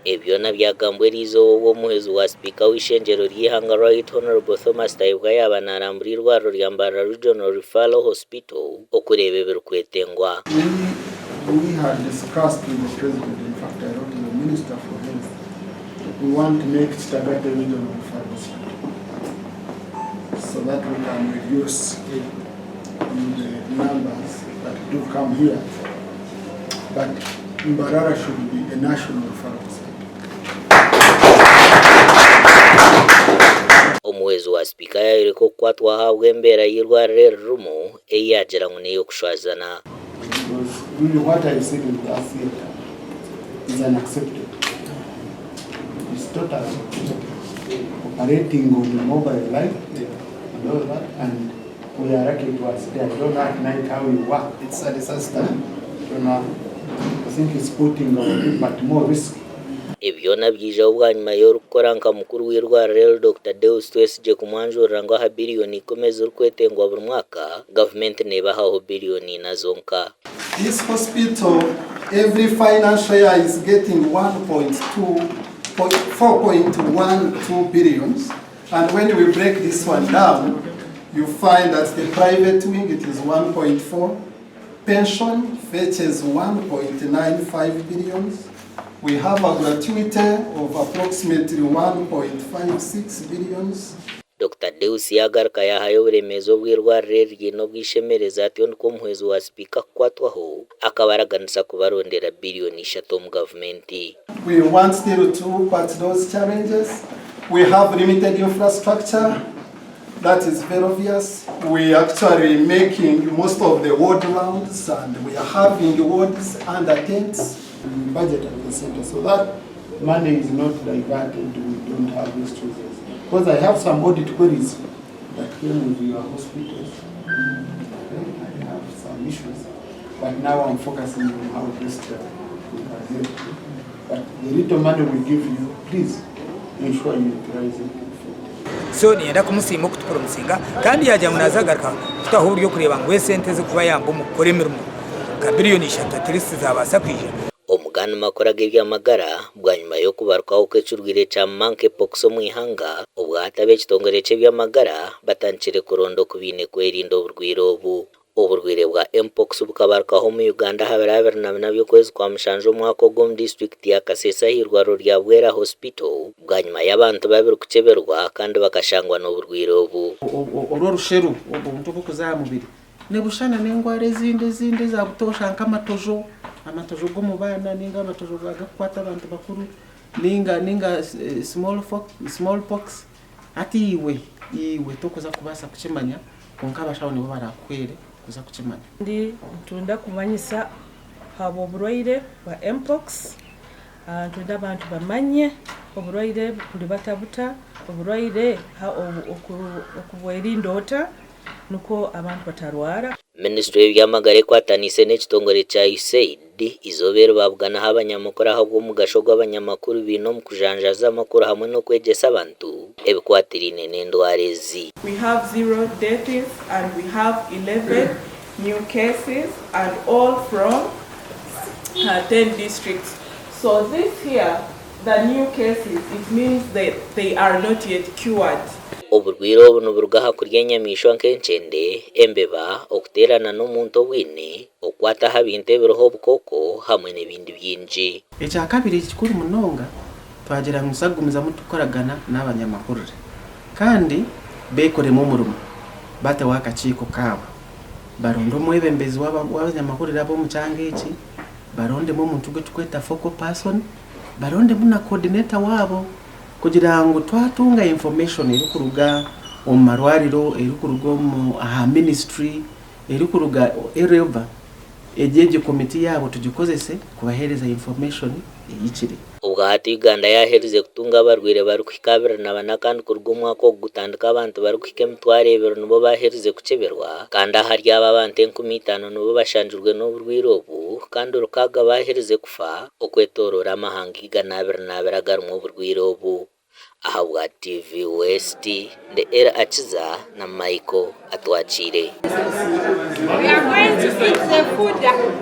Ebi byona byagambwa eriizooba obu omuhwezi wa sipiika w'eishengyero ry'eihanga Right Honourable Thomas Tayebwa yaaba narambura eirwariro rya Mbarara Regional Referral Hospital okureeba ebirikwetengwa. We had discussed with the president, in fact I wrote to the minister for health, we want to make Kitagata regional referral hospital so that we can reduce the numbers that do come here but Mbarara should be a national referral hospital. Omuhwezi wa sipiika yaayoreka okukwatwaho ahabw'embeera y'eirwariro eririmu ei yaagira ngu n'ey'okushwazana. Because really what I said in that theatre is unacceptable. It's totally operating on the mobile life and all that and we are lucky it was there. I don't know at night how you work. It's a disaster. Don't know. I think it's putting our people at more risk. Ebi byona byijaho bwanyima y'orikukora nka mukuru w'eirwariro eri Dokita Deus Twesigye kumwanjurira ngu aha biriyoni ikumi ezirikwetengwa buri mwaka, gavumenti neebahaho biriyoni ina zonka. This hospital every financial year is getting 1.2 4.12 billions and when we break this one down you find that the private wing it is 1.4, pension fetches 1.95 billions, we have a gratuity of approximately 1.56 billions. Dokita Deus yaagaruka yaahayo oburemeezi obu eirwariro eri riine obw'eishemereza atyo nikwo omuhwezi wa sipiika kukwatwaho akabaraganisa kubarondera biriyoni ishatu omu gavumenti. We want still to look at those challenges. We have limited infrastructure, that is very obvious. We are actually making most of the ward rounds and we are having wards under tents. We budget at the center so that money is not diverted, we don't have excuses. Because I have some audit queries that came with your hospitals. Okay, I have some issues, but now I'm focusing on how best we can help you. But the little money we give you, please ensure you utilize it effectively. So niinyenda kumusiima okutupromisinga kandi yaagira ngu naaza kugaruka kutaho oburyo kureeba ngu esente ezirikubayamba omu kukora emirimo nka biriyoni ishatu at least zaabaasa kwija. Omu gandi makuru ag'eby'amagara, bwanyima y'okubarukaho kw'ekirwaire kya Monkey Pox omu ihanga, obwahati ab'ekitongore ky'eby'amagara batandikire kuronda oku baine kwerinda oburwaire obu. Oburwaire bwa Mpox bukabarukaho omu Uganda aha biro 24 by'okwezi kwa mushanju omwaka ogu omu disiturikiti ya Kasese ah'eirwariro rya Bwera Hospital bwanyima y'abantu babiri kukyeberwa kandi bakashangwa n'oburwaire obu. Orw'orusheru, obuntu oburikuza aha mubiri Nibushana n'endwara ezindi ezindi eza butoosha nk'amatojo, amatojo g'omu baana nainga amatojo agakukwata abantu bakuru nainga nainga small small pox. Hati iwe iwe tokuza kubaasa kukimanya kwonka abashaho nibo baraakuhwere kuza kukimanya. Ndi nitwenda kumanyisa ahabw'oburwaire bwa Mpox. Nitwenda abantu bamanye oburwaire buribata buta, oburwaire okubwerinda ota. Nikwo abantu batarwara. Minisitule y'eby'amagara ekwataniise n'ekitongore kya USAID eizooba eri baabuganaho abanyamakuru ahabw'omugasho ogu abanyamakuru baine omu kujanjaaza amakuru hamwe n'okwegyesa abantu ebikwatiraine n'endwara ezi. We have zero deaths and we have 11 new cases and all from 10 districts. So this here, the new cases, it means that they are not yet cured. Oburwaire obu niburuga aha kurya enyamaishwa nk'enkyende, embeba, okuteerana n'omuntu obwine, okukwata aha bintu ebiriho obukooko hamwe n'ebindi bingi. Ekyakabiri ekikuru munonga, twagira ngu nituza kugumizamu tukukoragana n'abanyamahurire kandi beekoremu omurimo bateho akakiiko kaabo, baronde omwebembezi w'abanyamahurire ab'omu kyanga eki, barondemu omuntu ogu turikweta focal person, barondemu na coordinator waabo. Kugira ngu twatunga information erikuruga omu marwariro, erikuruga omu aha ministry, erikuruga wherever, egyo egyo committee yaabo tugikozese kubaheereza information ehikire. Obwahati Uganda yaherize kutunga abarwaire barikuhika 24 kandi kuruga omwaka ogu gutandika abantu barikuhika 2000 nibo baherize kukyeberwa kandi ahari abo abantu 5000 nibo bashangirwe n'oburwaire obu kandi 6 baherize kufa okwetoroora amahanga 120 agarimu oburwaire obu. Ahabwa TV West, ndi Elly Akiza na Michael Atwakiire. We are going to eat the food.